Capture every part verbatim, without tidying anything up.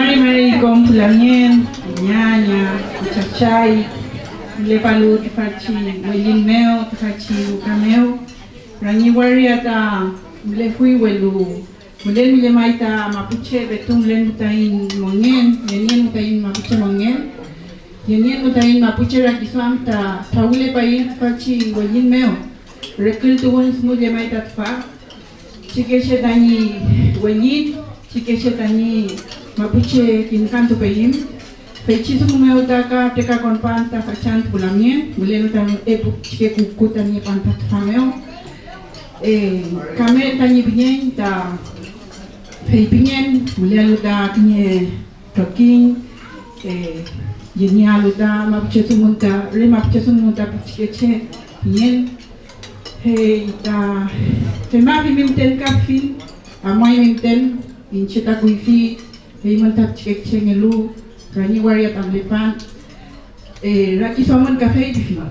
Mari mari kom pu lamngen, ñaña, chachay, mülepalu tüfachi wellin mew, tüfachi ruka mew, Rañi waria ta mülefuy, welu mülelu llemay ta mapuche, petu mülen taiñ mongen, yenien taiñ mapuche mongen, yenien taiñ mapuche rakiduam ta trawülepaiñ tüfachi wellin mew. Rekültuwün dungu llemay ta tüfa, pichikeche tañi wellin, pichikeche tañi mapuche kimkantupeyüm. Feychi dungu mew ta ka trekakonpan ta fachantü pu lamngen, mülelu ta epu pichike kuku ta niepan ta tüfa mew. Eh, Kamel tañi püñeñ ta feypingen, mülelu ta kiñe trokiñ, eh, yeniealu ta mapuche dungun ta, re mapuche dungun ta pichikeche püñeñ. Fey ta femafimi müten ka pifin, amuaymi müten, iñche ta kuyfi, eymün ta pichikechengelu, Rañi waria ta mülepan, eh, rakiduamün kafey pifiñ.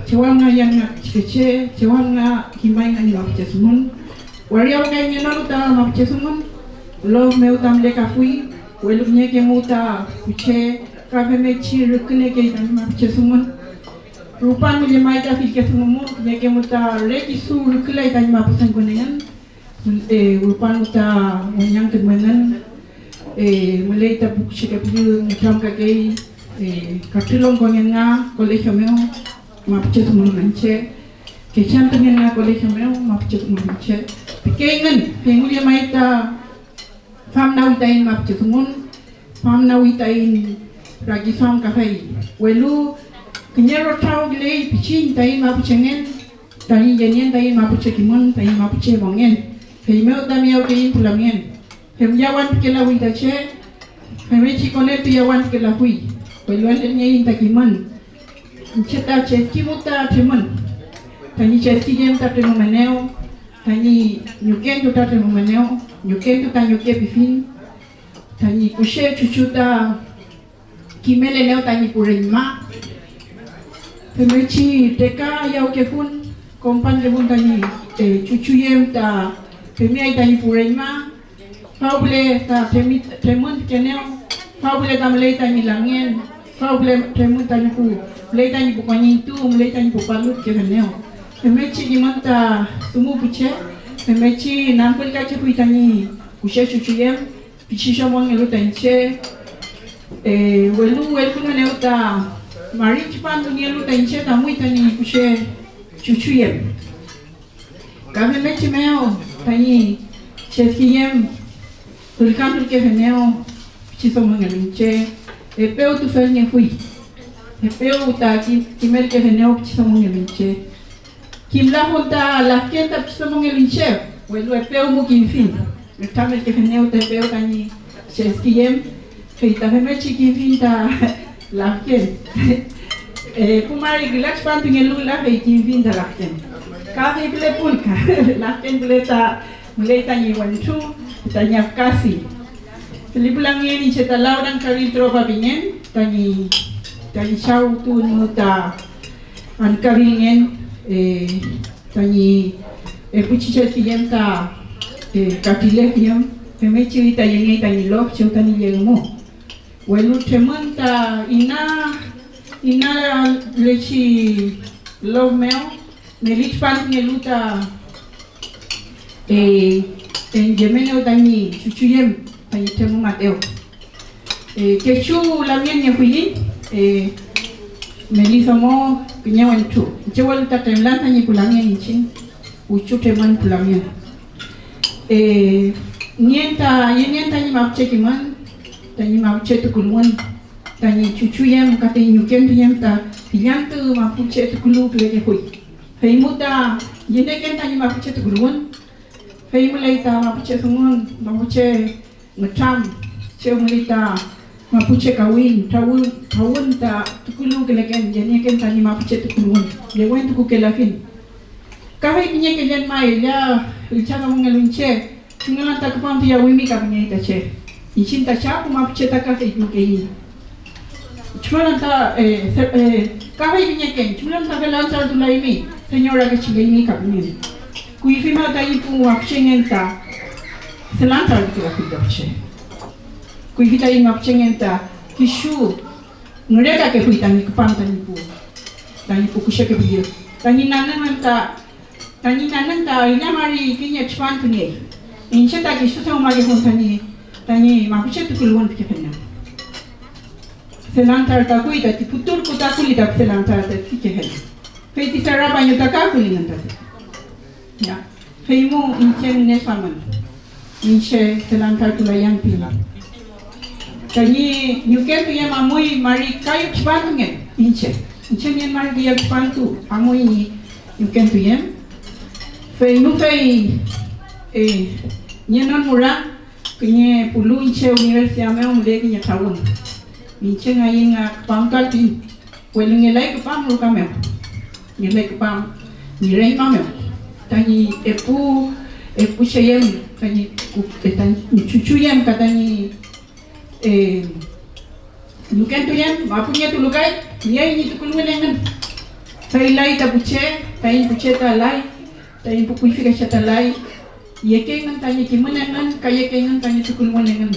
Chew am nga yan nga pichikeche, chew am nga kimay nga ñi mapuche dungun. Waria wekay ngenolu ta mapuche dungun, lof mew ta mülekafuy, welu kiñeke mu ta pu che ka femngechi rükünekey tañi mapuche dungun. Rupan mu llemay ta fillke dungu mu, kiñeke mu ta re kisu rükülay tañi mapu dungun engün. Eh, rupan mu ta weñangkün mu engün, eh, müley ta pu kücheke püllü nütramkakey, eh, katrülongkongen nga colegio mew, mapuche dungun iñche, kechantungen nga colegio mew, mapuche dungun iñche, pikeyngün, fey mu llemay ta famnawi taiñ mapuche dungun, famnawi taiñ rakiduam kafey, welu kiñe rotragküley pichin taiñ mapuchengen, taiñ yenien taiñ mapuche kimün, taiñ mapuche mongen, feymew ta miyawkeiñ pu lamngen. Fem yawan pikelafuy ta che, femngechi koneltu yawan pikelafuy, welu elelngeiñ ta kimün. Iñche ta chefki mu ta tremün, tañi chefkiyem ta tremümenew, tañi ñukentu ta tremümenew, ñukentu ta ñuke pifiñ, tañi kushe chuchu ta kimelenew tañi pu reñma. Femngechi treka yawkefun, kompañkefun tañi, eh, chuchuyem ta femeay tañi pu reñma. Fawpüle ta tremi-, tremünkenew, fawpüle ta müley tañi lamngen, fawpüle tremün tañi pu, müley tañi pu kañiñtu, müley tañi pu palütkefenew. Femngechi kimün ta dungu pu che, femngechi nagpülkachefuy tañi kushe chuchuyem, pichi domonngelu ta iñche, eh, welu elkünuenew ta mari tripantu nielu ta iñche tamuy tañi kushe chuchuyem. Ka femngechi mew tañi chefkiyem ülkanturkefenew pichi domongelu iñche, epew tufelngefuy, epew ta ki-, kimelkefenew pichi domongelu iñche. Kimlafun ta lafken ta pichi domongelu iñche, welu epew mu kimfiñ, nütramelkefenew ta epew tañi chefkiyem. Fey ta femngechi kimfiñ ta lafken. Eh, pu mari küla tripantungelu la fey kimfiñ ta lafken. Ka fey püle pun ka lafken püle ta müley tañi wentru, tañi afkasi. Felipe lamngen iñche ta Laura Angkawil Tropa pingen, tañi, tañi chaw tuwün ta Angkawilngen, eh, tañi epuchi cheskiyem ta, eh, katrülefiyem, femngechi ta yengey tañi lof chew tañi llegmu. Welu tremün ta ina, inalechi lof mew, meli tripantungelu ta, eh, yemenew tañi chuchuyem tañi tremümaetew. Eh, kechu lamngen niefuiñ, eh, meli domo kiñe wentru. Iñche welu ta tremlan tañi pu lamngen iñchiñ, uchu tremün pu lamngen. Eh, nien ta, yenien tañi mapuche kimün, tañi mapuche tukulmün, tañi chuchuyem ka tañi ñukentuyem ta fill antü mapuche tukuluwkülekefuy. Feymu ta yeneken tañi mapuche tukulmün, fey müley ta mapuche dungun, mapuche ngütram, chew müley ta mapuche kawiñ, trawün, trawün ta tukuluwküleken, yenieken tañi mapuche tukuluwün, yewentukukelafiñ. Ka fey pingekelen may, ella üllchadomongelu iñche, ¿chumngelan ta küpantu yawimi ka pingey ta che? Iñchiñ ta chapu mapuche ta ka feypikeiñ. ¿Chumngelan ta, eh, se-, eh, ka fey pingeken, ¿chumngelan ta felantartulaymi, señora kechingeymi ka pingey? Kuyfi mew taiñ pu mapuchengen ta felantartukelafuy ta pu che. Kuyfi taiñ mapuchengen ta kisu ngürekakefuy tañi küpam tañi pu, tañi pu kusheke püllü. Tañi nanün ta, tañi nanün ta illa mari kiñe tripantu niey. Iñche ta kisu dewmakefun tañi, tañi mapuche tukulwün pikefel mew. Felantar takuy tati pu turku takuli ta felantar tati kefel. Fey ti sarapañu ta kakuli engün tati. Ya, feymu iñche ngüneduamün, iñche felantartulayan pin. Tañi ñukentuyem amuy mari kayu tripantungen iñche. Iñche nien mari kayu tripantu amuy ñi ñukentuyem. Feymu fey, eh, nienon mura kiñe pulu iñche universidad mew müley kiñe trawün. Iñche ngayün nga küpamkal pin. Welu ngelay küpam ruka mew, ngelay küpam ñi reñma mew, tañi epu, epu cheyem, tañi ku-, tañi chuchuyem ka tañi, eh, ñukentuyem, mapu nietulu kay, niey ñi tukulwün engün. Fey lay ta pu che, taiñ pu che ta lay, taiñ pu kuyfi ka che ta lay, yekeyngün tañi kimün engün ka yekeyngün tañi tukulwün engün.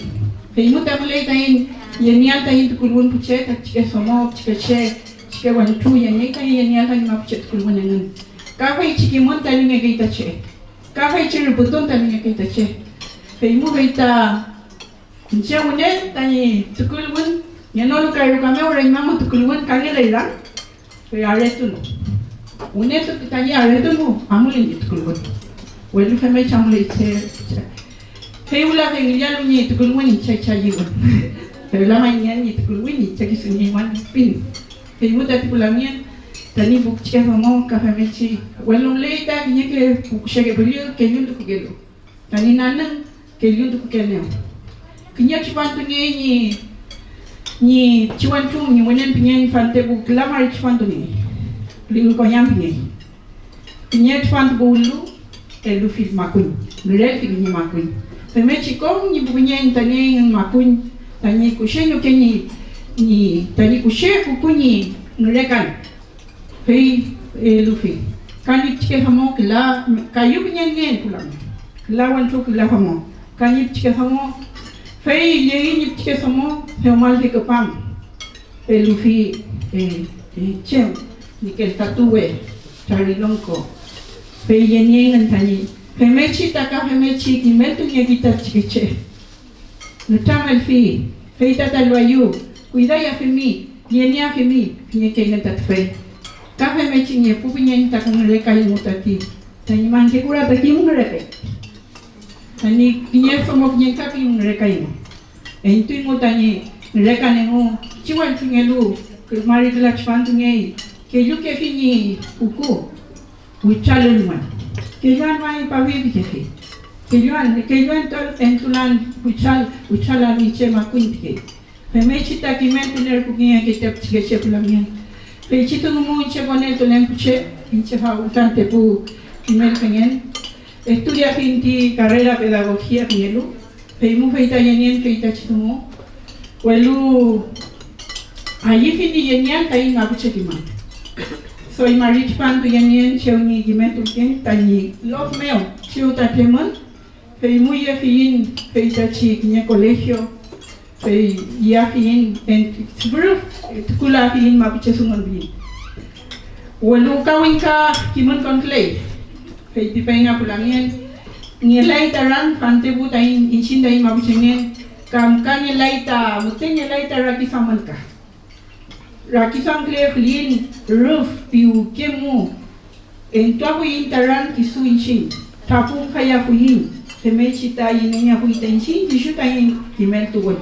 Feymu ta müley taiñ yenieael taiñ tukulwün pu che, ta pichike domo, pichike che, pichike wentru, yeniey tañi yenieael tañi mapuche tukulwün engün. Ka feychi kimün ta elungekey ta che, ka feychi rüpütun ta elungekey ta che. Feymu fey ta iñche wüne tañi tukulwün ngenolu kay ruka mew reñma mu tukulwün kangelay ran. Fey aretun. Wüne tu-, tañi aretun mu amuley ñi tukulwün. Welu femngechi amuley che, che. Fey wüla fey ngillalu ñi tukulwün iñche chayiwün. Fewla may nien ñi tukulwün iñche kisu ñi iman pin. Feymu tati pu lamngen tañi pu pichike domo ka femngechi, welu müley ta kiñeke pu kusheke püllü kelluntukukelu. Tañi nanün kelluntukukeelmew. Kiñe tripantu niey ñi, ñi pichiwentru ñi wünen pingen fantepu küla mari tripantu niey, Lincoln Koñam pingey. Kiñe tripantu puwlu, elufi makuñ, ngürelfi kiñe makuñ. Femngechi kom ñi pu püñeñ ta nieyngün makuñ tañi kushe ñuke ñi, ñi, tañi kushe kuku ñi ngürekan. Fey elufi, ka ñi pichike domo küla, kayu püñeñngen pu lamngen, küla wentru küla domo, ka ñi pichike domo, fey llei ñi pichike domo dewmalfi küpam, elufi, eh, eh, chew ñi kelkatuwe trari longko, fey yeniengün tañi femngechi ta ka femngechi kimeltunieki ta pichikeche. Nütramelfi, fey ta ta eluaeyew, kuydayafimi, yenieafimi pingekeyngün ta tüfey. Ka femngechi ñi epu püñeñ ta ngürekay engu tati, tañi mangke kura ta kimngürekay. Tañi kiñe domo kiñe ka kimngürekay engu. Entuy engu tañi ngürekan engu, pichiwentrungelu, mari küla tripantungey, kellukefi ñi kuku. Witralün may. Kelluan may pawi pikefi. Kelluan, kelluan entulan witral, witralan iñche makuñ pikey. Femngechi ta kimeltulerpukeñngekey ta pichikeche pu lamngen. Feychi dungu mu iñche koneltulen pu che, iñche facultad pu kimelkengen. Estudiafiñ ti carrera pedagogía pingelu. Feymu fey ta yenien feytachi dungu, welu ayüfi ñi yenieael taiñ mapuche kimün. Doy mari tripantu yenien chew ñi kimeltuken tañi lof mew, chew ta tremün, feymu yefiyiñ feytachi kiñe colegio, fey yeafiyiñ en-, pürüf tukulafiyiñ mapuche dungun püllü. Welu ka wingka kimün konküley. Feypipey nga pu lamngen, ngelay ta ran fantepu taiñ iñchiñ taiñ mapuchengen, kam ka ngelay ta, müten ngelay ta rakiduamün ka. Rakiduamkülefuliyiñ rüf piwke mu, entuafuiñ ta ran kisu iñchiñ, trapümkayafuiñ, femngechi ta yenieafuy ta iñchiñ kisu taiñ kimeltuwün.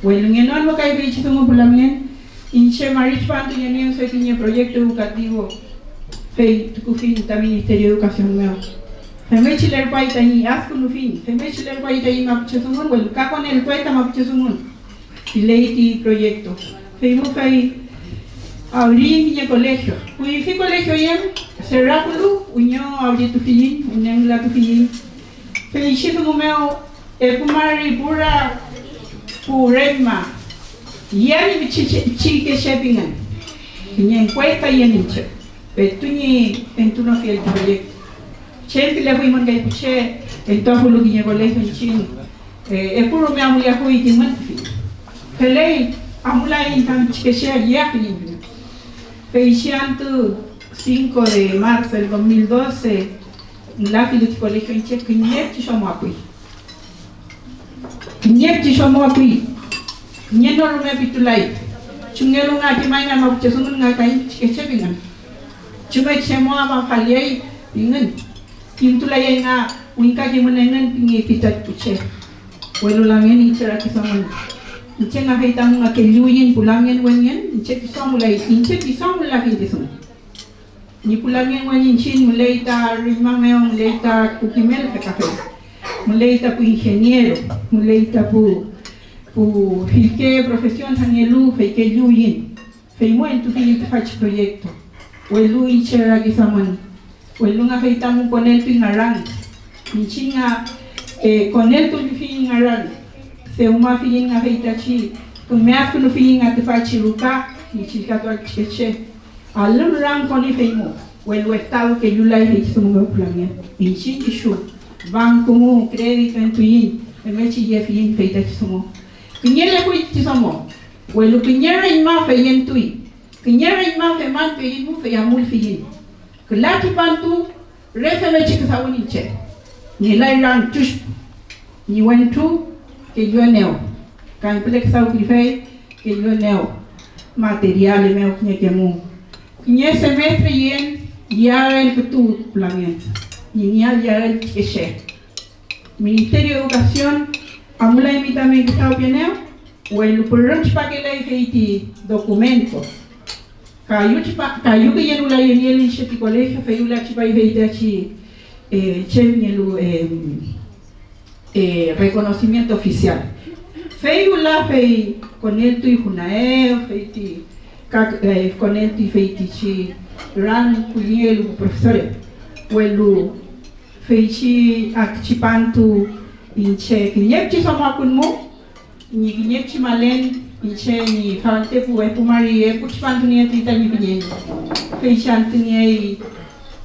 Welu ngenon mu kay feychi dungu pu lamngen, iñche mari tripantu yenien doy kiñe proyecto educativo, fey tukufiñ ta Ministerio de Educación mew. Femngechi lerpuay tañi adkünufiñ, femngechi lerpuay tañi mapuche dungun, welu ka koneltuay ta mapuche dungun. Piley ti proyecto. Feymu fey awriyiñ kiñe colegio. Kuyfi colegio yem, serapulu, wiño awritufiyiñ, wünen ngülatufiyiñ. Feychi dungu mew, epu mari pura pu reñma, yami pichi-, pichike che pingen, kiñe encuesta yem iñche, petu ñi entunofiel ti proyecto. Chem pilefuymün kay pu che entuafulu kiñe colegio iñchiñ, Eh, epu rume amuleafuy kimün pifi. Feley, amulaiñ ta pichikeche yeafiyiñ pingün. Feychi antü cinco de marzo del dos mil doce, ngülafilu ti colegio iñche, kiñe pichi domo apuy. Kiñe pichi domo apuy. Kiñe no rume pitulay. Chumngelu nga kimay nga mapuche dungun nga taiñ pichikeche pingün. Chumngechi mo amafaliay pingün. Kintulayay nga wingka kimün engün pingey ti tati pu che. Welu lamngen iñche rakiduamün. Iñche nga fey tamu nga kelluwiyiñ pu lamngen wenngen, iñche kisu amulay, iñche kisu amulafiñ ti dungu. Ñi pu lamngen wen iñchiñ müley ta reñma mew, müley ta pu kimelfe kafel, müley ta pu ingeniero, müley ta pu, pu fillke profesion ta nielu, fey kelluwiyiñ. Fey mu entufiyiñ tüfachi proyecto, welu iñche rakiduamün, welu nga fey tamu koneltuy ngaran. Iñchiñ nga, eh, koneltufiyiñ ngaran, dewmafiyiñ nga feytachi, küme adkünufiyiñ nga tüfachi ruka ñi chillkatuael pichikeche. Alün rangkoni fey mu, welu Estado kellulay feychi dungu mew pu lamngen. Iñchiñ kisu, banco mu crédito entuiñ, femngechi yefiyiñ feytachi dungu. Kiñelefuy ti domo, welu kiñe reñma feyentuy. Kiñe reñma feman peiñ mu, fey amulfiyiñ. Küla tripantu re femngechi küdawün iñche. Ngelay ranchush ñi wentru kelluenew, kañpüle küdawkülifey kelluenew materiale mew kiñeke mu. Kiñe semestre yen iyael kütu pu lamngen, ñi nieael iyael pichikeche. Ministerio de Educación amulaymi tami küdawpienew, welu pürüm tripakelay fey ti documento. Kayu tripa-, kayu küyen wüla yenielu iñche ti colegio, fey wüla tripay feytachi, eh, chem nielu, em, eh, reconocimiento oficial. Fey wüla fey koneltuy Junaev, fey ti ka, eh, koneltuy feytichi ran kullielu pu profesores, welu feychi akchipantu iñche kiñe pichi domo akun mu, ñi kiñe pichi malen iñche ñi falte pu epu mari epu tripantu nietuy tañi püñeñ, feychi antü niey,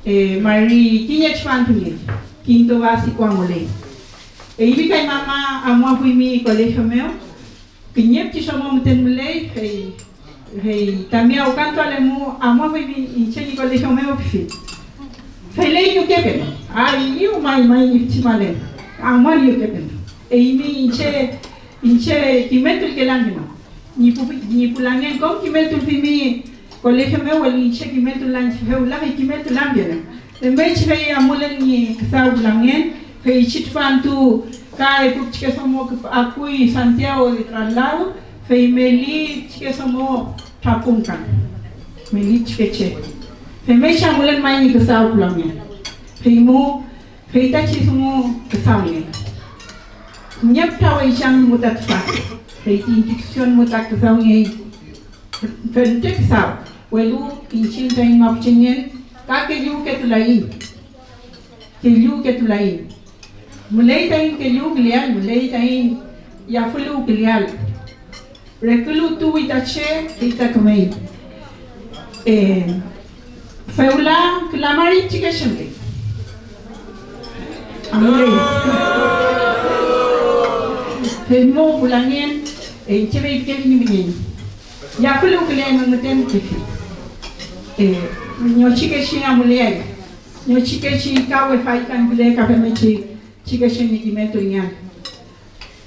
eh, mari kiñe tripantu niey, quinto básico amuley. Eymi kay mama amuafuymi colegio mew, kiñe pichi domo müten müley, fey, fey tami awkantualemu amuafuymi iñche ñi colegio mew pifi. Feley ñuke peno, ay, liw may may ñi pichi malen, amuan ñuke peno. Eymi iñche, iñche kimeltulkelan ñi pu, ñi pu lamngen kom kimeltulfimi colegio mew, welu iñche kimeltulan fewla, fey kimeltulan pienew. Femngechi fey amulen ñi küdaw pu lamngen, feychi tripantu ka epu pichike domo küp-, akuy Santiago de traslado, fey meli pichike domo trapunkan, meli pichikeche. Femngechi amulen may ñi küdaw pu lamngen. Fey mu, feytachi dungu küdawngey. Kiñe fütra weychan dungu ta tüfa, fey ti institución mu ta küdawngey. Fente küdaw, welu iñchiñ taiñ mapuchengen ka kelluwketulaiñ. Kelluwketulaiñ. Müley taiñ kelluwküleael, müley taiñ yafüluwküleael. Rekülutuwi ta che, fey ta kümey. Eh, fewla küla mari pichikechemkey. Amuley. Feymew pu lamngen, eh, iñche feypikefiñ ñi püñeñ. Yafüluwküleaymün müten, pefi. Eh, ñochikechi amuleay. Ñochikechi ka wefay kañpüle ka femngechi chikeche ñi kimeltuyngeael.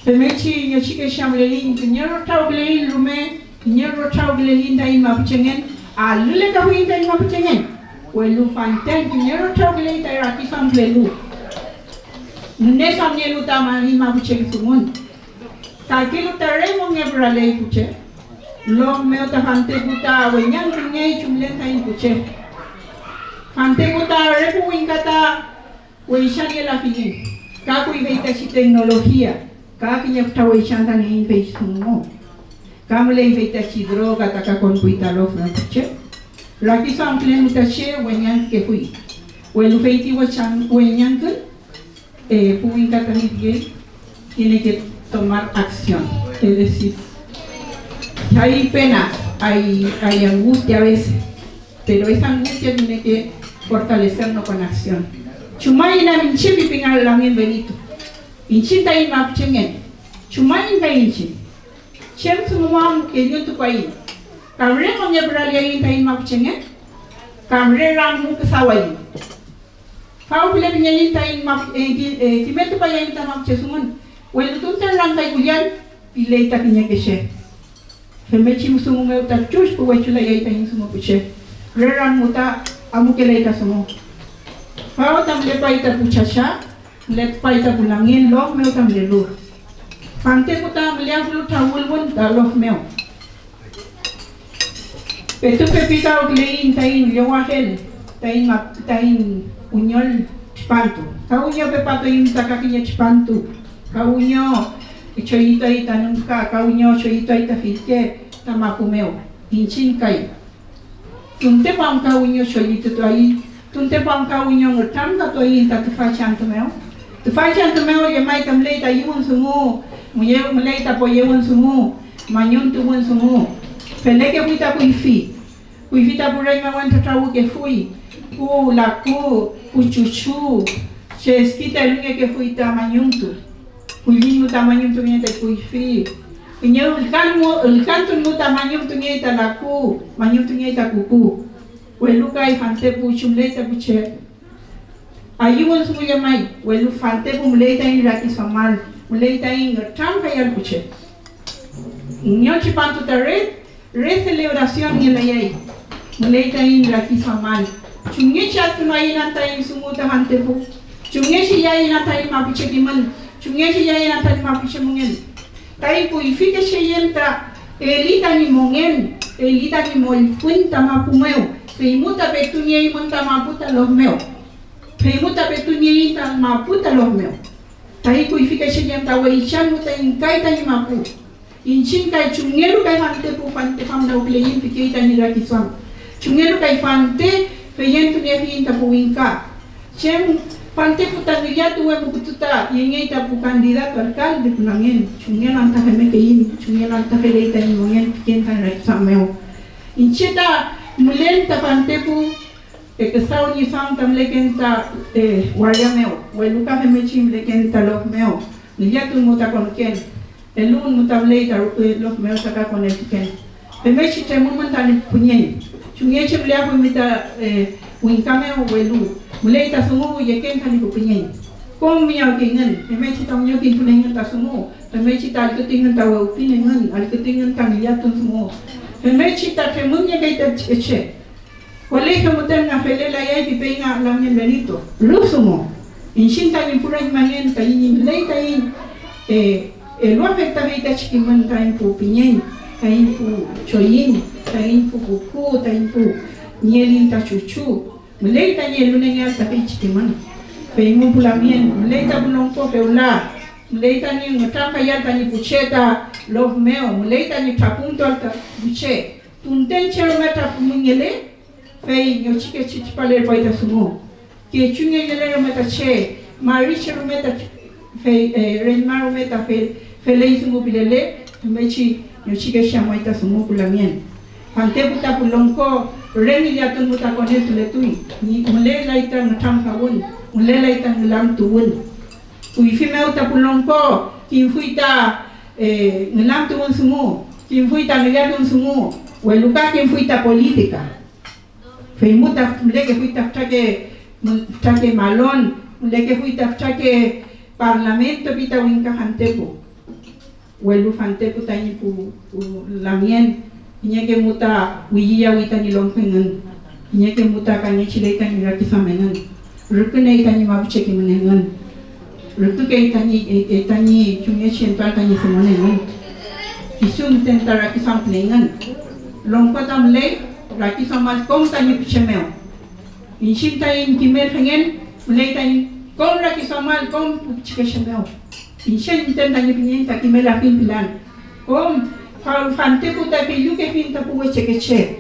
Femngechi ñochikechi amuleiñ, kiñe rotrawküleiñ rume, kiñe rotrawküleiñ taiñ mapuchengen, alülekafuiñ taiñ mapuchengen, welu fanten kiñe rotrawküley ta rakiduamkülelu, ngüneduamnielu ta mari mapuche dungun. Kakelu ta re mongen püraley pu che. Lon mew ta fantepu ta weñangkülngey chumlen taiñ pu che. Fantepu ta re pu wingka ta weychanielafiyiñ, ka kuyfey tachi tecnología, ka kiñe fütra weychan ta nieiñ feychi dungu mew. Ka müley fey tachi droga ta ka konpuy ta lof mew pu che. Rakiduamkülenu ta che weñangkefuy, welu fey ti wechan-, weñangkün, eh, pu wingka tañi piel, tiene que tomar acción. Es decir, hay pena, hay, hay angustia a veces, pero esa angustia tiene que fortalecernos con acción. Chumay inam iñche pipingan lamngen Benito. Iñchiñ taiñ mapuchengen, Chumayiñ ta iñchiñ, chem dungu am kelluntukuaiñ, kam re ngongepüraleaiñ taiñ mapuchengen, kam re ranmu küdawaiñ. Fawpile pingeiñ taiñ map-, eh, ki-, eh, kimeltupayayiñ ta mapuche dungun, welu tunten rangkay kulliñ, piley ta kiñeke che. Femngechi dungu mew ta chullpuwechulayay taiñ dungu pu che, re ranmu ta amukelay ta dungu. Faw ta mülepay ta pu chacha, mülepay ta pu lamngen lof mew ta mülelu. Fantepu ta müleafulu trawülwün ta lof mew. Petu pepikawküleiñ taiñ llowael taiñ map-, taiñ wiñol tripantu. Ka wiño pepatuiñ ta ka kiñe tripantu. Ka wiño choyituay ta nüfka, ka wiño choyituay ta fillke ta mapu mew. Iñchiñ kay. Tuntepu am ka wiño chollitutuaiñ, tuntepu am ka wiño nütramkatuaiñ ta tüfachi antü mew. Tüfachi antü mew llemay ta müley ta yuwün dungu, müye-, müley ta poyewün dungu, mañumtuwün dungu. Felekefuy ta kuyfi. Kuyfi ta pu reñma wentru trawükefuy, pu laku, pu chuchu, cheski ta elungekefuy ta mañumtu. Kulliñ mu ta mañumtungey ta kuyfi. Kiñe ülkan mu, ülkantun mu ta mañumtungey ta laku, mañumtungey ta kuku. Welu kay fantepu chumley ta pu che. Ayüwün dungu llemay, welu fantepu müley taiñ rakiduamal, müley taiñ nütramkayal pu che. Ño tripantu ta re Re celebración ngelayay, müley taiñ rakiduamal. ¿Chumngechi adkünuaiñ am taiñ dungu ta fantepu? ¿Chumngechi yaiñ am taiñ mapuche kimün? ¿Chumngechi yaiñ am taiñ mapuche mongen? Taiñ kuyfike che yem ta eli tañi mongen, eli tañi mollfüñ ta mapu mew, feymu ta petu nieymün ta mapu ta lof mew. Feymu ta petu nieiñ ta mapu ta lof mew. Taiñ kuyfike che yem ta weychan mu ta ingkay tañi mapu. Iñchiñ kay, ¿chumngelu kay fante pu fante famnagküleiñ pikey tañi rakiduam? ¿Chumngelu kay fante feyentuniefiyiñ ta pu wingka? Chem fante pu ta ngillatuwe mukutu ta yengey ta pu candidato alcalde pu lamngen. ¿Chumngelu anta femmekeiñ? ¿Chumngelu anta feley tañi mongen piken ta rakiduam mew? Iñche ta mülen ta fante pu, eh, küdaw ñi duam ta müleken ta, eh, waria mew, welu ka femngechi müleken ta lof mew, ngillatun mu ta konken. Eluwün mu ta müley ta ruka lof mew ta ka koneltuken. Femngechi tremümün tañi püñeñ. Chumngechi müleafuymi ta, eh, wingka mew, welu müley ta dungu yeken tañi pu püñeñ. Kom miyawkeyngün, femngechi ta wiñokintuneyngün ta dungu, femngechi ta allkütuyngün ta wewpin engün, allkütuyngün ta ngillatun dungu. Femngechi ta tremümngekey ta che. Colegio müten nga felelayay pipey nga lamngen Benito. Rüf dungu. Iñchiñ tañi pu reñmangen taiñ ñi müley taiñ, eh, eluafel ta feytachi kimün taiñ pu püñeñ, taiñ pu choyün, taiñ pu kuku, taiñ pu nieliñ ta chuchu. Müley tañi elunengeael ta feychi kimün. Feymu pu lamngen, müley ta pu longko fewla. Müley tañi nütramkayael tañi pu che ta lof mew. Müley tañi trapümtuael ta pu che. Tunten che rume trapümngele, fey ñochikechi tripalerpuay ta dungu. Kechungeyngele rume ta che, mari che rume ta, fey, eh, reñma rume ta fe-, feley dungu pilele, femngechi ñochikechi amuay ta dungu pu lamngen. Fantepu ta pu longko re ngillatun mu ta koneltuletuy, ñi mülelay ta nütramkawün, mülelay ta ngülamtuwün. Kuyfi mew ta pu longko kimfuy ta, eh, ngülamtuwün dungu, kimfuy ta ngillatun dungu, welu ka kimfuy ta política. Feymu ta mülekefuy ta fütrake, fütrake malon, mülekefuy ta fütrake parlamento pi ta wingka fantepu. Welu fantepu tañi pu, pu lamngen, kiñeke mu ta williyawi tañi longko engün, kiñeke mu ta kangechiley tañi rakiduam engün, rüküney tañi mapuche kimün engün, rüpükey tañi, e, e, tañi chumngechi entuael tañi dungun engün. Kisu müten ta rakiduamküleyngün. Longko ta müley rakiduamal kom tañi pu che mew. Iñchiñ taiñ kimelfengen müley taiñ kom rakiduamal kom pu pichikeche mew. Iñchiñ müten tañi püñeñ ta kimelafiñ pilan. Kom fa-, fantepu ta kellukefiñ ta pu wechekeche.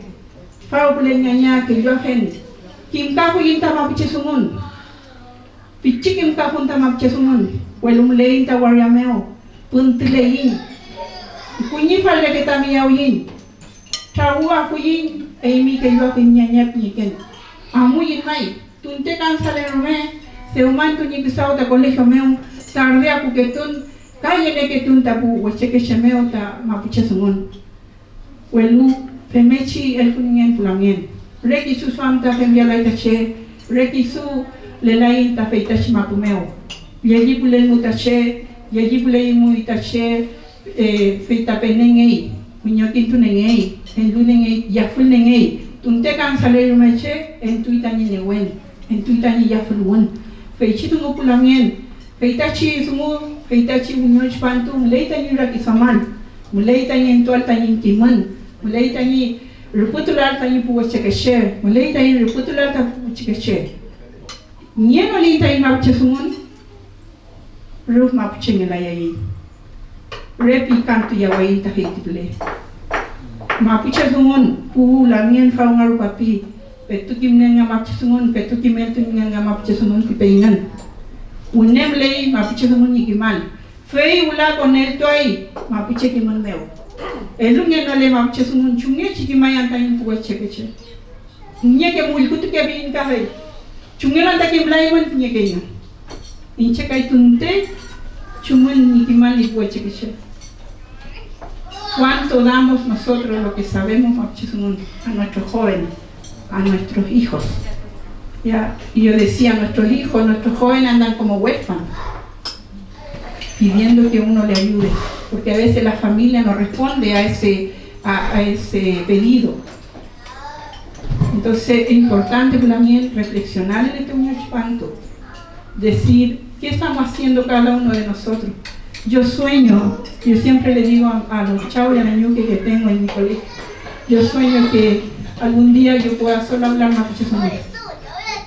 Fawpüle ñaña kelluafen. Kimkafuiñ ta mapuche dungun. Pichi kimkafun ta mapuche dungun, welu müleiñ ta waria mew, püntüleiñ. Kuñifal reke ta miyawiyiñ. Trawüafuiñ eymi kelluafuiñ ñaña püñeken. Amuiñ may, tunte kansalen rume, dewmantu ñi küdaw ta colegio mew, tarde akuketun, Ka yeleketun ta pu wechekeche mew ta mapuche dungun, welu femngechi elkünungen pu lamngen. Re kisu duam ta femyalay ta che, re kisu lelaiñ ta feytachi mapu mew. Llellipuleiñ mu ta che, llellipuleiñ mu ta che, eh, fey ta penengey, wiñokintunengey, elunengey, yafülnengey, tunte kansaley rume che, entuy tañi newen, entuy tañi yafüluwün. Feychi dungu pu lamngen, feytachi dungu, feytachi wiñol tripantu müley tañi rakiduamal, müley tañi entuael tañi kimün, müley tañi rüpütulal tañi pu wechekeche, müley tañi rüpütulal ta pu wechekeche. Nienoli taiñ mapuche dungun, rüf mapuchengelayaiñ. Re pikantuyawayiñ ta feytipüle. Mapuche dungun, pu lamngen fawnga rupapi, petu kimngen nga mapuche dungun, petu kimeltungen nga mapuche dungun pipeyngün. Wüne müley mapuche dungun ñi kimal, fey wüla koneltuay mapuche kimün mew. Elungenole mapuche dungun, ¿chumngechi kimayan taiñ pu wechekeche? Kiñeke mullkutukefiyiñ kafey. ¿Chumngelu anta kimlaymün? Kiñeke ñi. Iñche kay tunte chumün ñi kimal ñi pu wechekeche. ¿Cuánto damos nosotros lo que sabemos mapuche dungun a nuestros jóvenes, a nuestros hijos? Ya, y yo decía, nuestros hijos, nuestros jóvenes andan como huérfanos, pidiendo que uno le ayude, porque a veces la familia no responde a ese, a, a ese pedido. Entonces es importante también reflexionar en este muñoz panto, decir, ¿qué estamos haciendo cada uno de nosotros? Yo sueño, yo siempre le digo a, a los chavos y a las ñuques que tengo en mi colegio, yo sueño que algún día yo pueda solo hablar mapuche.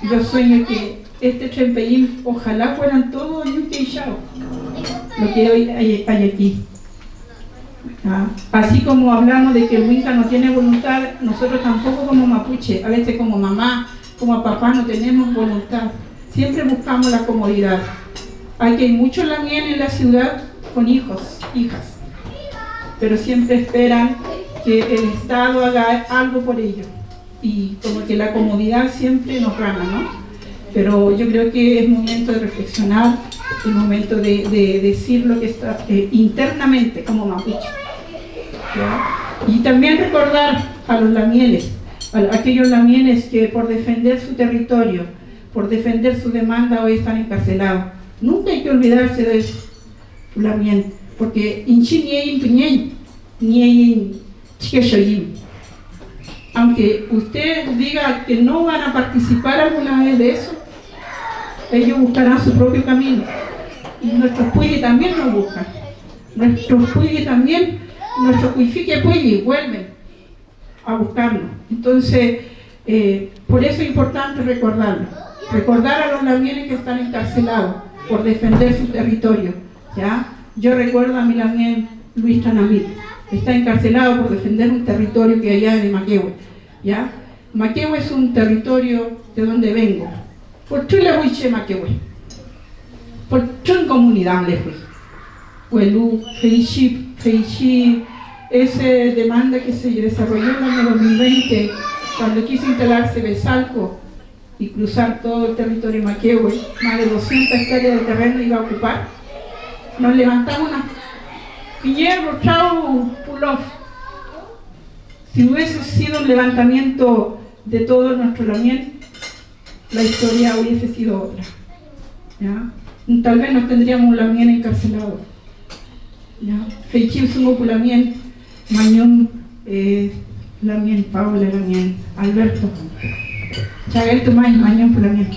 Yo sueño que este trempeín, ojalá fueran todos ñuke y chavo, lo que hoy hay, hay aquí. Ah, así como hablamos de que el Winca no tiene voluntad, nosotros tampoco como mapuche, a veces como mamá, como papá no tenemos voluntad. Siempre buscamos la comodidad. Aquí hay muchos lamngen en la ciudad con hijos, hijas, pero siempre esperan que el Estado haga algo por ellos. Y como que la comodidad siempre nos gana, ¿no? Pero yo creo que es momento de reflexionar, es momento de, de decir lo que está, eh, internamente como mapuche, ¿ya? Y también recordar a los lamienes, a aquellos lamienes que por defender su territorio, por defender su demanda hoy están encarcelados. Nunca hay que olvidarse de eso. Pu lamien, porque iñchiñ nieiñ püñeñ, nieiñ chike choyün. Aunque usted diga que no van a participar alguna vez de eso, ellos buscarán su propio camino. Y nuestros pulli también nos buscan. Nuestros pulli también, nuestros kuyfike pulli vuelven a buscarnos. Entonces, eh, por eso es importante recordarlo, recordar a los lamienes que están encarcelados por defender su territorio, ¿ya? Yo recuerdo a mi lamien Luis Tranamil, está encarcelado por defender un territorio que allá de Maquehue, ¿ya? Maquehue es un territorio de donde vengo. Por tres le fui che Maquehue. Por tres comunidad le fui. Welu feychi, feychi ese demanda que se desarrolló en el año dos mil veinte, cuando quiso instalarse Besalco y cruzar todo el territorio de Maquehue, más de doscientas hectáreas de terreno iba a ocupar, nos levantamos una, kiñe rotraw pu lof. Si hubiese sido un levantamiento de todo nuestro lamien, la historia hubiese sido otra, ¿ya? Tal vez no tendríamos un lamien encarcelado, ¿ya? Feychi dungu pu lamien, mañum, eh, lamien Paula, lamien Alberto. Chagel tu may, mañum pu lamien.